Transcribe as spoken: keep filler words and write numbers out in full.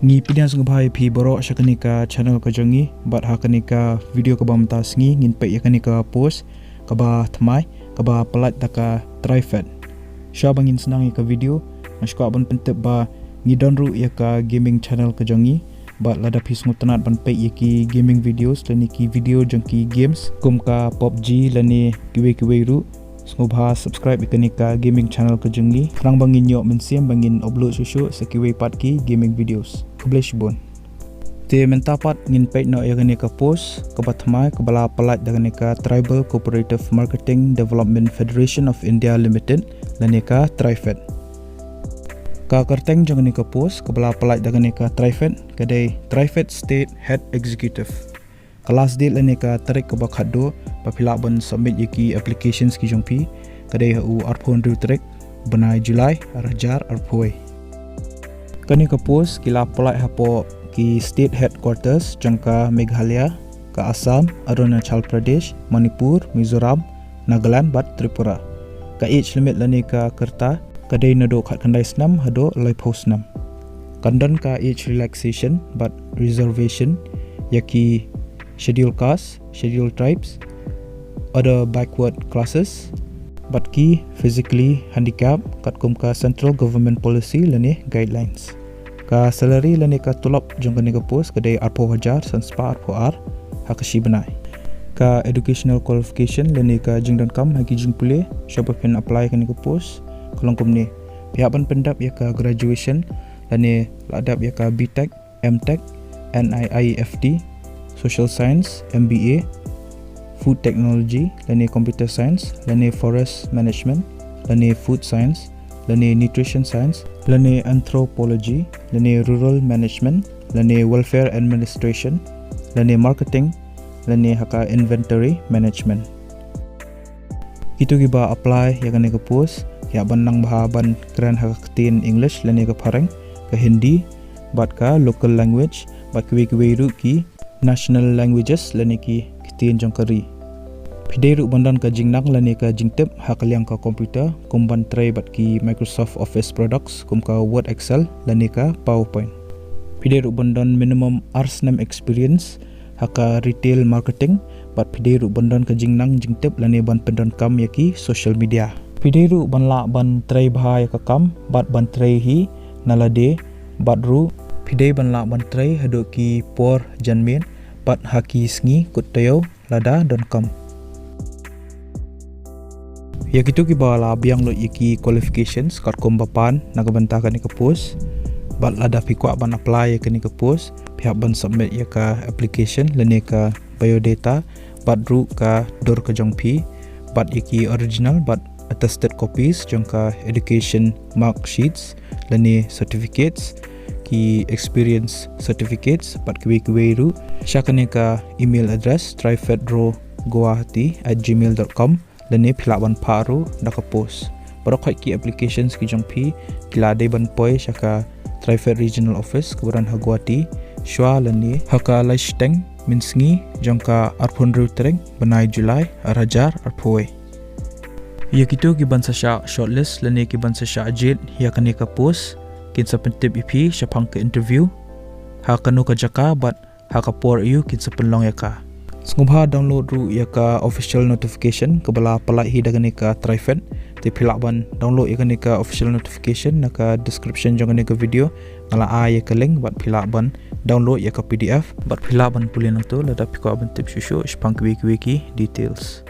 Ngi pdiang sngewbha ïa phi baroh sha kane ka channel ka jong ngi, bad ha kane ka video kaba mynta sngi ngin peit ïa kane ka post kaba thymmai kaba pyllait da ka TRIFED. Shuwa ba ngin sdang ïa ka video, nga sngewkwah ban pyntip ba ngi don ruh ïa ka gaming channel ka jong ngi, bad lada phi sngewtynnat ban peit ïa ki gaming videos lane ki video jong ki games kum ka PUBG lane kiwei kiwei ruh, sngewbha subscribe ïa kane ka gaming channel ka jong ngi, khnang ba ngin ïoh mynsiem ba ngin upload shuh shuh sa kiwei pat ki gaming videos. Khublei shibun. Te mynta pat ngin peit noh ïa kane ka post kaba thymmai kaba la pyllait da kane ka Tribal Cooperative Marketing Development Federation of India Limited lane ka TRIFED. Ka kyrteng jong kane ka post kaba la pyllait da kane ka TRIFED ka dei TRIFED State Head Executive. Ka last date lane ka tarik kaba khatduh ba phi lah ban submit ïa ki applications ki jong phi ka dei ha u arphew hynriew tarik bnai July ar hajar arphew. Kane ka post ki la pyllait hapoh ki state headquarters jong ka Meghalaya, ka Assam, Arunachal Pradesh, Manipur, Mizoram, Nagaland bad Tripura. Ka age limit lane ka rta ka dei naduh khatkhyndai snem haduh laiphew snem. Kan don ka age relaxation bad reservation ïa ki schedule caste, schedule tribes, other backward classes, bad ki physically handicap katkum ka central government policy lane guidelines. Ka salary lane ka tulop jong kane ka post ka dei arphew hajar san spah arphew ar ha ka shi bnai. Ka educational qualification lane ka jingdonkam ha ki jingpule shuwa ba phin apply kane ka post ka long kumne. Phi hap ban pyndep ïa ka graduation lane la dep ïa ka B Tech, M Tech, N I I F T, Social Science, M B A, Food Technology, lane Computer Science, lane Forest Management, lane Food Science, lane Nutrition Science, lane Anthropology, lane Rural Management, lane Welfare Administration, lane Marketing, lane ha ka Inventory Management. Kito kiba apply ïa kane ka post ki hap ban nang bha ban kren ha ka ktien English lane ka phareng, ka Hindi bad ka local language bad kiwei kiwei ruh ki national languages lane ki ktien jong ka ri. Phi dei ruh ban don ka jingnang lane ka jingtip ha ka liang ka computer kum ban trei bad ki Microsoft Office products kum ka Word, Excel lane ka PowerPoint. Phi dei ruh ban don minimum ar snem experience ha ka retail marketing bad phi dei ruh ban don ka jingnang jingtip lane ban pyndonkam ïa ki social media. Phi dei ruh ban lah ban trei bha ïa ka kam bad ban trei hi na lade bad ruh phi dei ban lah ban trei haduh ki por janmiet bad ha ki sngi kut taïew lada donkam. Ïa kito kiba la biang lut ïa ki qualifications katkum ba pan na ka bynta kane ka post bad lada phi kwah ban apply ïa kane ka post phi hap ban submit ïa ka application lane ka biodata bad ruh ka dur ka jong phi bad ïa ki original bad attested copies jong ka education mark sheets lane certificates, ki experience certificates bad kiwei kiwei ruh sha kane ka email address trifedroguwahati at gmail dot com lane phi lah ban phah ruh da ka post. Baroh khoit ki applications ki jong phi ki la dei ban poi sha ka TRIFED Regional Office kaba don ha Guwahati shuwa lane ha ka lai shiteng mynsngi jong ka arphew hynriew tarik bnai July ar hajar arphew. Ïa kito ki ban sa shah shortlist lane ki ban sa shah jied ïa kane ka post kin sa pyntip ïa phi shaphang ka interview, ha kano ka jaka bad ha ka por aïu kin sa pynlong ïa ka. Sngewbha download ruh ïa ka official notification kaba la pyllait hi da kane ka TRIFED. Te phi lah ban download ïa kane ka official notification na ka description jong kane ka video. Nga la ai ïa ka link bad phi lah ban download ïa ka P D F bad phi lah ban pule nangto lada phi kwah ban tip shuh shuh shaphang kiwei kiwei ki details.